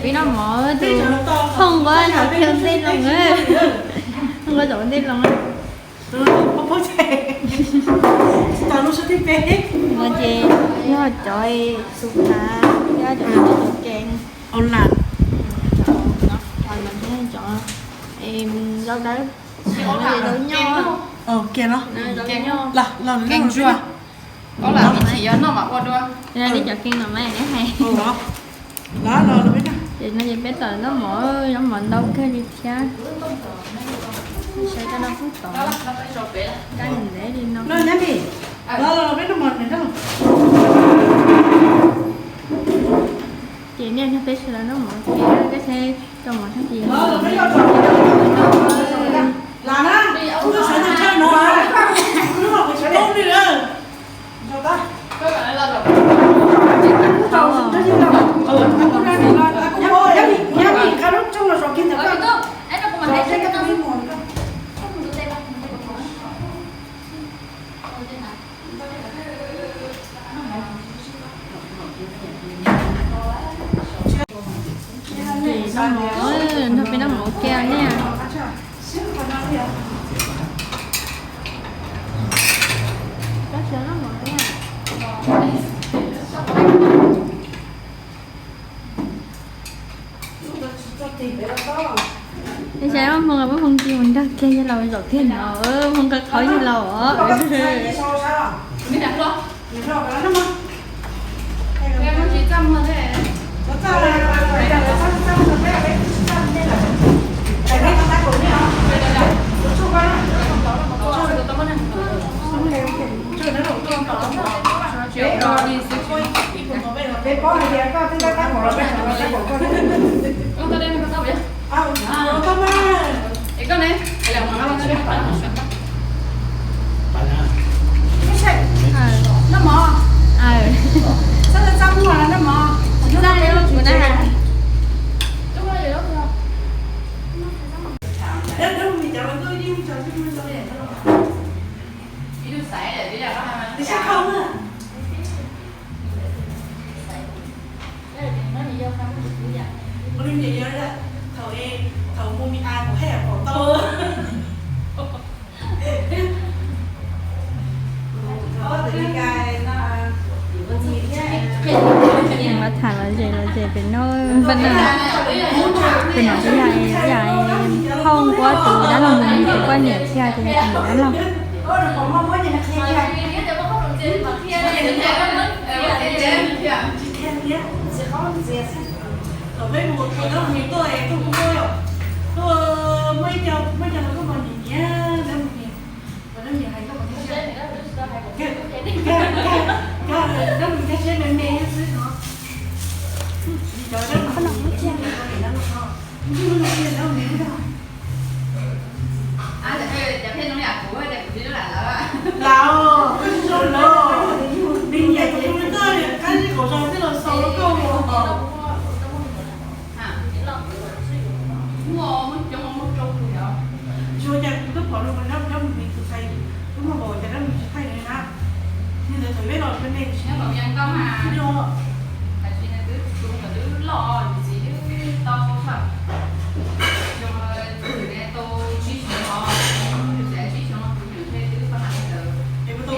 Peb noj mov tus phooj nquab nrog kiag ntej loo, phooj nquab zaum ntej loo. Ces yog cov su hav, yog cov kev, cov zaub dawb, zaub nyob, kev los, kev ntsuag. Li cov kev no mas neb hais. Ces no ces peb tom zaub mov, zaub mov ntau kawg li thiab. Saib cov no kuj tod, kab ntev li no. Ces nej nrog peb sawv daws noj mov thiab, peb saib rau mov tag kis. Ces noj mov, nrog peb noj mov ua ke ne. Ib sab muaj hmoo, muaj hmoo ci mus nrog kiag yawg laus zaum tiag no, hmoo qhov qhov yawg laus os. Tham los ces los ces pem no, pem no yog, yog phauj nquab tus dab laug Mus Mis tus poj niam thiab tus niam dab laug. Tsis ua cas, kuv twb pom rau dab laug Mus Mis tus txhais, twb muaj npaum cas dab laug Mus Mis tsis thaij li na. Yog ntawd thaum peb los peb me tsis nyob. Es puas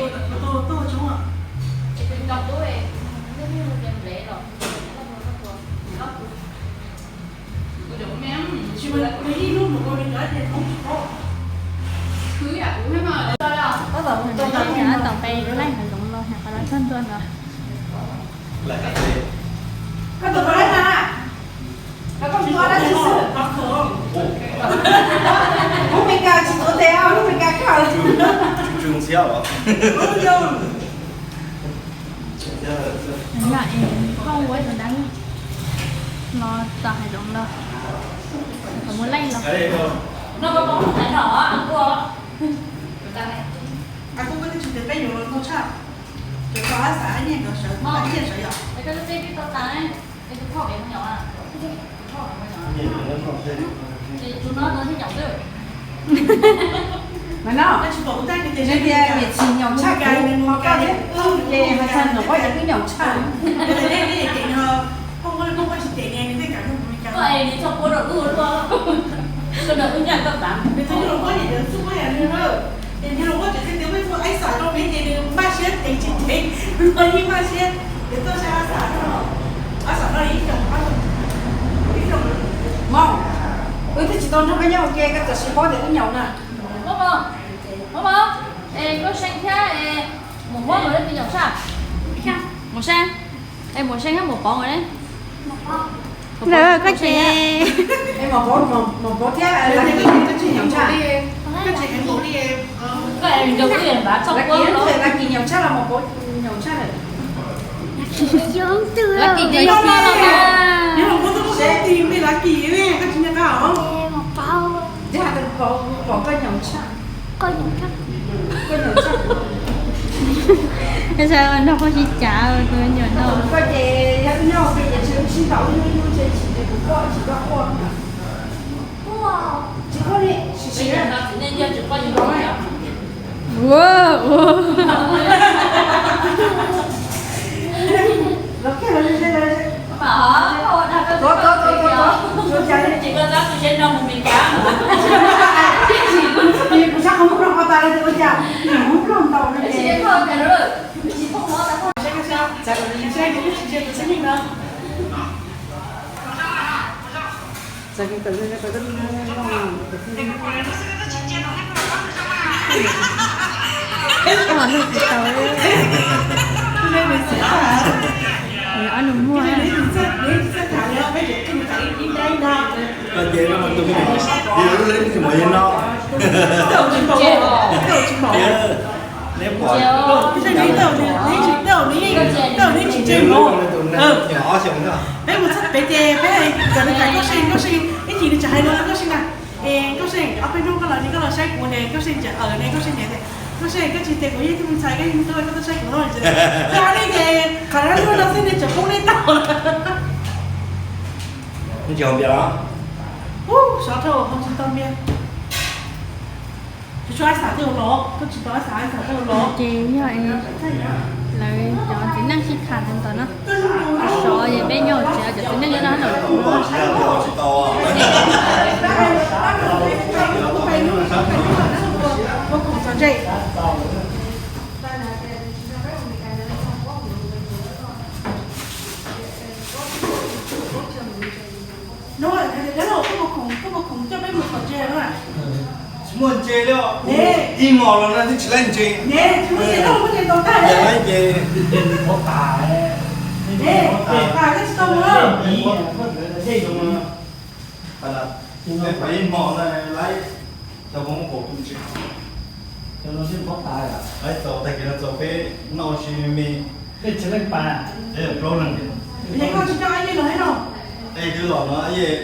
tau tuaj tshoob os? Tab tom peb laij hav zoov los, qhov no txog ntua ntawd. Yog es phauj nquab tus dab no txog hav zoov los, kom muaj leej los. Mas no, nws tias niam txiv nyaum tshaj koj thiab, ces hais txog niam pog ces twb nyaum tshaj. Phooj ywg, phooj ywg tsis cem ne, nws tej kev nyob kuv me Nws txog puab rau wb ua luaj, koj rau wb nyaj koj tav. Nws txog yawg hluas nkauj ces nws txawj muab yam nws na. Ces yawg hluas nkauj tseem hais tias peb txhua ib xam rau peb ces nws maj siab ceev tsis ceev, luag yeej maj siab. Ces tuaj saib ob xam no, ob xam no ib xyoos, ib xyoos. Mog, wb twb tsis tau nrog koj nyob ua ke, koj txawm sis paub tias wb nyaum na. Mog, mog, es Nkauj See thiab es Muam Huab nkawd twb nyaum tshaj. Muam See, es Muam See thiab Muam Pov nkawd ne? Lawv koj ces, Muam Pov, Muam Pov thiab Lab Kis nyaum tshaj. Lab Kis nyaum tshaj los Muam Pov nyaum tshaj lawm. Lab Kis ces yog Lab Kis ne, koj tsis nco qab os. Pom koj nyaum tshaj. Koj nyaum tshaj. Koj nyaum tshaj. Nrog koj sib cav, koj nyaum no. Koj ces yog wb nyob ua ke ces ntshe wb sib ntaus wb ib hnub ntshe tsis ntev kuv koj tsis koj quaj. Tsis quaj li, sim sim. Ua, ua. Los kiag los ze los ze. Tuav, tuav, tuav, tuav, tuav. Ua cas li? Kuv sab qhov muag rau qhov tas lawm ces ua cas nws muab nplooj ntaus no ces. Ob nus muag. Koj ces no mas tus me nyuam, yus lub leb tsis muaj yus no. Neb pom, neb tsis ntse mov. Peb mus txog pem ces peb kom nws tham Nkauj See, Nkauj See, ib chim nws tseem hais no Nkauj See na. Es Nkauj See, ob peb hnub koj los ne koj los saib kuv ne, Nkauj See tseem awm ne, Nkauj See tias, Nkauj See, koj tsis tias kuv yeej tug ntxhais koj yeej tub koj tuaj saib kuv no. Yog li ces qhov dab tuaj no xwb nej tseem poob nej tau. Ub, sov rau hauv tsis tau npias. Tsuas tsuas ib xav tej los, koj tsis tau ib xav ib xav tej los. Ces yog lawv cov txiv neej sib tham ntawd ntawd na. Sov ces peb nyob tsev cov txiv neej nyob no. Nub, koj puas khoom, koj puas khoom coj peb mus tom ntses no? Tsis muaj ntses li os. Ib hmos los no twb tsis laib ntses. Tsis muaj ntses, muaj ntses tau tag. Laib ntses. Tsis tau mus. Ib hmos no laib, tau muab kaus tus ntses. Laib txaus tag kis no txaus peb noj si me me. Plaub leeg. Koj tsis coj Ab Yeej los thiab no? Ab Yeej twb los no, Ab Yeej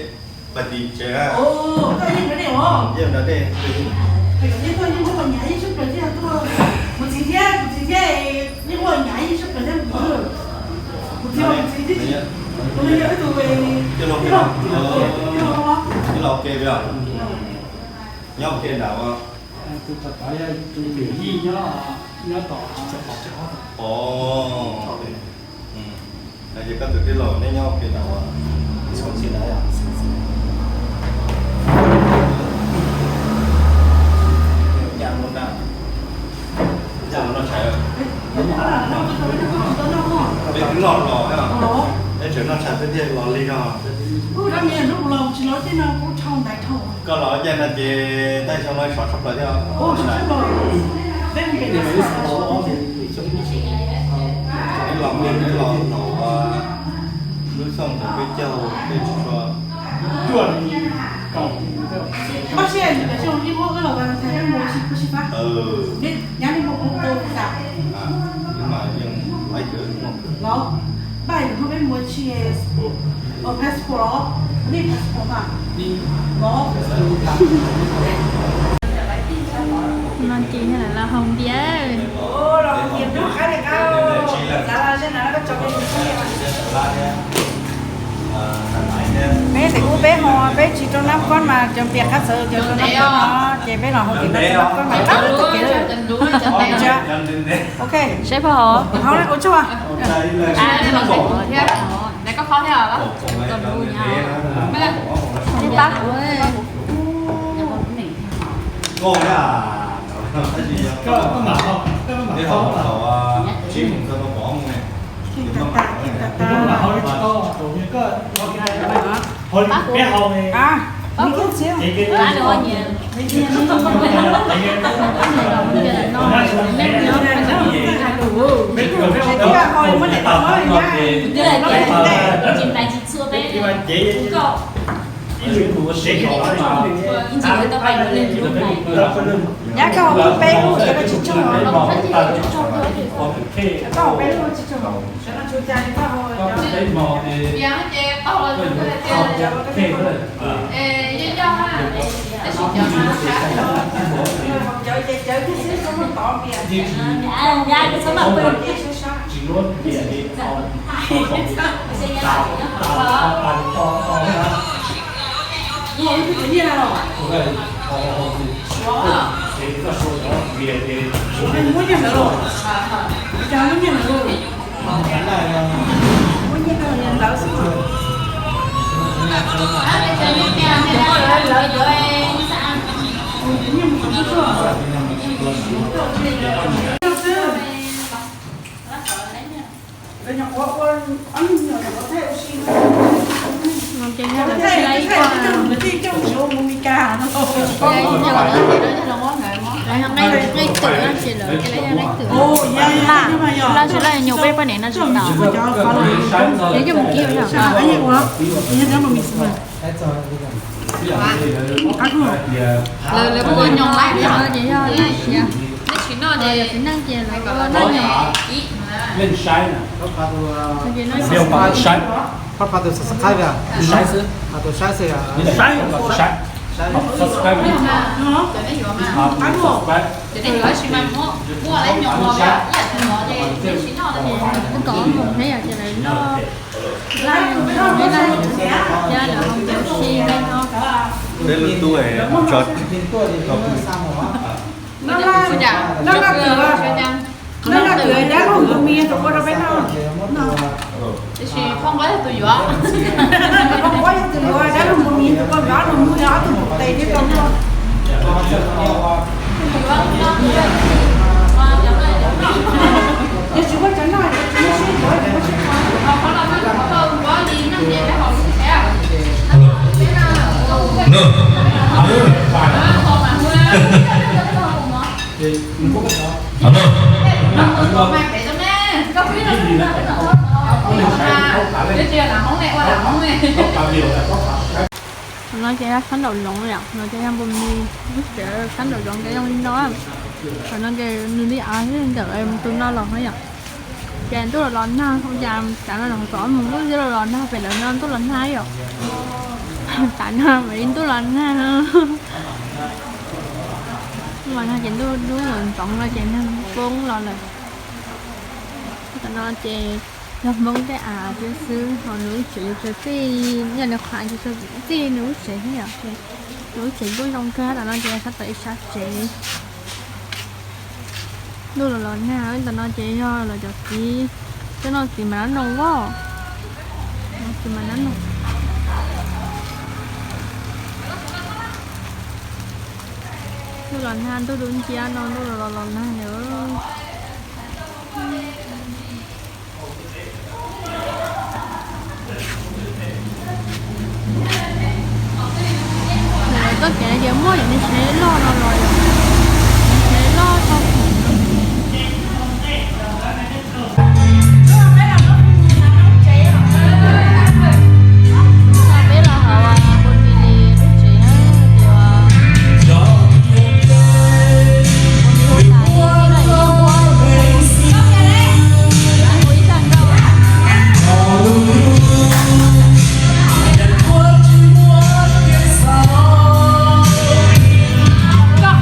pas tim tsev. Koj Ab Yeej nrad dej os? Ab Yeej nrad dej. Yeej tuaj yeej muab nyav yeej sab plaws thiab tuaj. Kuv txiv thiab, kuv txiv thiab, yeej muab nyav yeej sab plaws thiab kuv. Kuv txiv, kuv txiv thiab, kuv yog ib tug tij laug, tij laug ke os. Nyob ke nram os. Tus tod yog tus yawm yij nyob, nyob tom. Os, ces koj tus tij laug neb nyob ke nram os. Peb twb noj los, peb tseem noj tshais peb thiaj los li no. Koj los caij no ces tag xyoo no sov tshaj plaws thiab. Neb los, neb los thaum lub xyoo thaum peb caug peb tsis tshua. No ces lawv los haus npias. Peb tes ub peb ho peb tsis rau nab kob mas cov npias qab txawv cov rau nab kob no ces peb los haus npias rau nab kob mas qab txawv kev. Ok. Seb phauj hov. Hov ua tsuag. Qhov thiab, pab kuv. Pab kuv. Nyab koj hu peb lub ces koj tsis tshooj. Koj hu peb lub tsis tshooj. Muab nyiaj ntawd los? Muab nyiaj ntawd los? Muab nyiaj ntawd los ntawd xwb. Nqaij twm no ces lawv yog nqaij laj, laj tsis laj nyuag peb poj niam no tsis tau. Yog coj mus kib yom. Lawv, lawv kuj nyob laj ces yog laj siav. Txiv neej ces lawv kom lawv noj nyoos. Pab pab tus subscribe, pab tus saib xwb, pab tus saib xwb. Kom mus thiab yom, ces lawv noj laj, thiab lawv hau cov si me no. Peb lub tub tso. Noj laj, noj laj twm, noj laj twm dab laug npua mis tus ua rau peb noj. Tiam sis Paj Nquab yog tus yuav, Paj Nquab yog tus yuav, dab laug npua mis tus ua rau nws muab ob tug npua tes thiab tau noj. Yog tsis muaj cov noj, tsis muaj siab yuav, tsis muaj siab kho. Qhov no ces yog sab nraum zoov yom, no ces yog npua mis, lub tsev sab nraum zoov ces zoo li no. Qhov no ces nws li av thiab ntawm tus no los no yom. Ces ntuj los los nag, ua cas tav no los txog mus ntuj thiab los los nag, pem lawv no ntuj los nag yom. Tav no mam li ntuj los nag. Los nag ces ntuj dub los ntxoov no ces nag poob los lawm. Tam no ces yog Hmoob tej av thiab xwb, ho nws lub tsev yus tsev txij, yog nws qhuav yus txij nws lub tsev thiab yom. Nws lub tsev kuj zoo kawg, tam no ces sab tod ib sab tsev. Ntuj los los nag, tam no ces yog lawv cov txiv coj noj txiv mas nab noo os. Txiv mas nab noo. Ntuj los nag, ntuj dub nciab no, ntuj los los los nag ntawd. Lawv txoj kev no ces muaj yog nws tsev loj no los yom, tsev loj tau. Peb los hauv Npus Lis lub tsev na, ces Npus Lis hu tas li no, ib tag nrho. Koj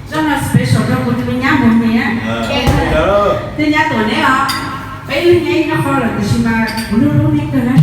Zaj no special rau kuv tus me nyab mus ne. Twb nyab tuam neb os. Peb lub nyab ib nyob qhov lawm tiam sis mas kuv hlub hlub neb kawg na.